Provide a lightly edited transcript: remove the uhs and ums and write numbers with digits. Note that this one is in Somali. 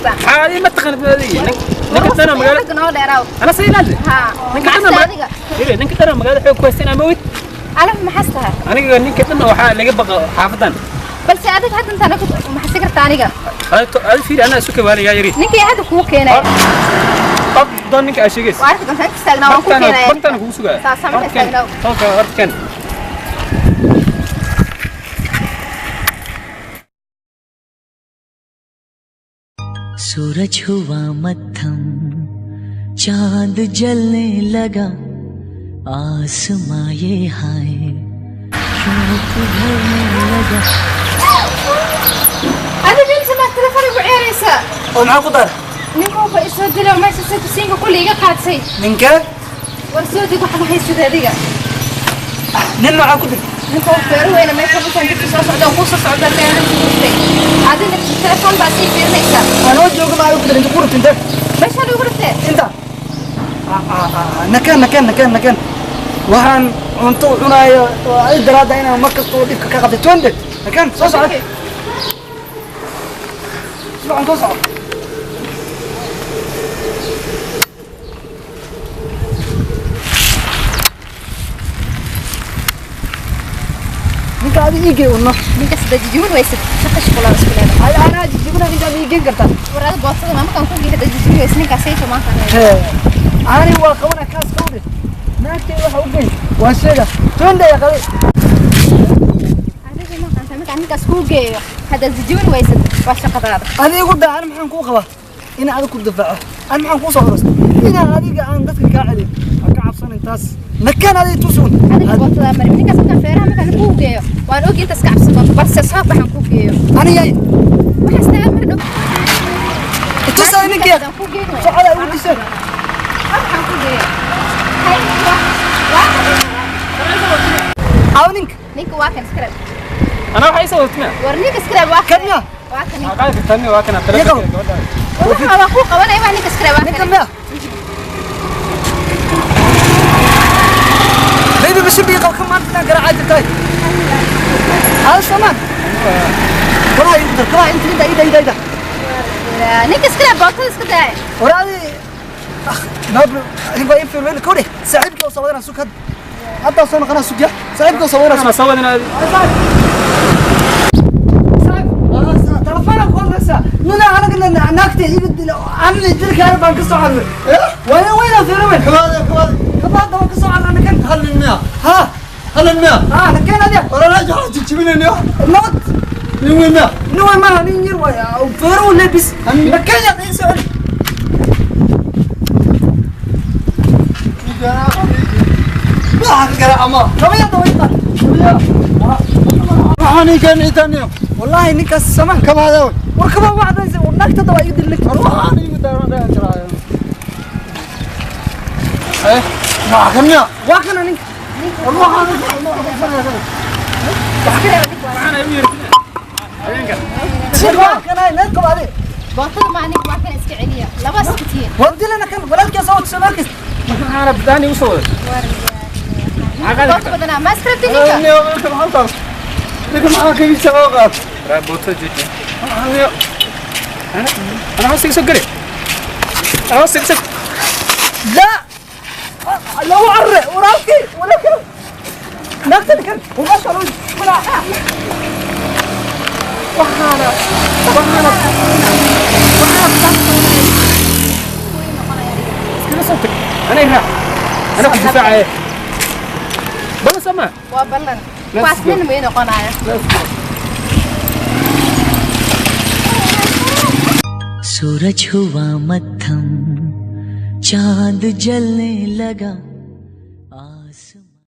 haystaa. Caadi ma taqaanid adiga. Ninka dana magaalada noo dheeraaw. Ana saylaal. Ha. Ninka dana adiga. Ile ninka dana magaalada xoog ku haysteen ama wid. Alaf maxas tahay? Aniga ninka dana waxa laga baqa xaafadan. Balse adiga hadda inta ku maxas kartaa aniga. Adiga fiir ana isu kawaaliyaa yiri. Ninkii hadda kuu keenay. Qad doon ninka ay sheegayso. Waa arki doontaa inta taagnaa waan ku keenay. Bartaan kugu sugaa. Saas ma taagnaa. Tolka hortkan. सूरज हुआ मध्यम चांद जलने लगा आसमां ये हाय क्यों पिघलने लगा. أنا بنت ما تلفوني وعيريسا. ومعاه قدر. نينكو بقى سو دلو ما سو سينكو كل iga qaadsay. Ninka? War soo dig waxa haysid adiga. Nin maxaa ku dir? Ninka feero weyna meesha busan dib soo socda oo ku soo socda feero ku jirtay. Adina telefoon baa sii fiirinaysa. Anoo jooga ma ku dir inta ku rubtay inta. Meesha lagu rubtay? Inta. Nakan nakan nakan nakan. Waxaan cunto cunayo ay daraada inaan mar kasto dhibka ka qabtay 20. Nakan soo socda. Soo socda. Ninka adiga ii geey unno. Ninka sida jijibin waysid shaqa shaqo isku leedahay. Ay anaa jijibina ninka adiga ii geyn kartaa. War adiga boosada maama kan ku geeyay hada jijibin waysid ninka sayto maanta. Hee. Ani waa qabana kaas qawde. Naagtay waxa u geyn. Waa sheega. Tunde ya qaday. Adiga ma qanta marka ninkaas ku geeyo hada jijibin waysid waa shaqadaada. Adiga igu daa ani maxaan kuu qabaa? In adiga ku difaaco. Ani maxaan kuu soo horostay? Inaan adiga aan dadka kaa celin. Ha ka cabsan intaas. Nakan adiga tusun. Adiga boosada mari ninkaas marka feeraha marka ku geeyo waan og intaas ka cabsan doonto balse soo baxan ku geeyo. Ani yay. Waxa istaa mar dhow. Tusaa ninka. Socda ugu disay. Waxaan ku geeyo. Hay waa. Aw ninka. Ninka waa kan skrab. Ana waxa isoo wadtay. War ninka skrab waa kan. Waa kan. Ma qaadi kartaa waa kan telefoonka gabadha. Waxa waa ku qabanay waa ninka skrab waa kan. Ninka ma. Baby بس بيقى كمان انا قرعه تاي. هذا سمان. والله يقدر كمان انت انت ايده ايده ايده. ninka skrab bootada iska daay. Waraadi نابل هو ينفر وين كوري صاحبك وصورنا سوق هذا صورنا قناه سوق صاحبك وصورنا انا صورنا صاحب تلفونك خلص نونا انا قلنا ناكتي يبدل عامل الدرك انا بنك صعب وين وين في وين كمان كمان كمان بنك صعب انا كنت هل الماء ها هل الماء ها كان هذا ولا راجع تجيبني نوت نوين ما نوين ما نير وفيرو لبس مكان يا سعودي والله إنك السماء كم هذا وركبها واحدة ونكتة طبعا يدل لك إيه واكلنا واكلنا نك والله واكلنا نكب عليه باطل ما عندك واكلنا اسك عليا لا بس كتير ودي لنا كان ولا لك صوت سمركز أنا بداني وصول بوت بدنا ما سكرت نيكا لكن معاك في شغاغات بوت جدا أنا عاوز سكري أنا عاوز سكر لا لو عرق وراكي ولا كده نكتب كده وما شاء الله ولا وحنا وحنا كده صوتك أنا هنا أنا في الدفاع إيه بلا سما وبلن واسمين وين قناعة. सूरज हुआ मध्यम चांद जलने लगा.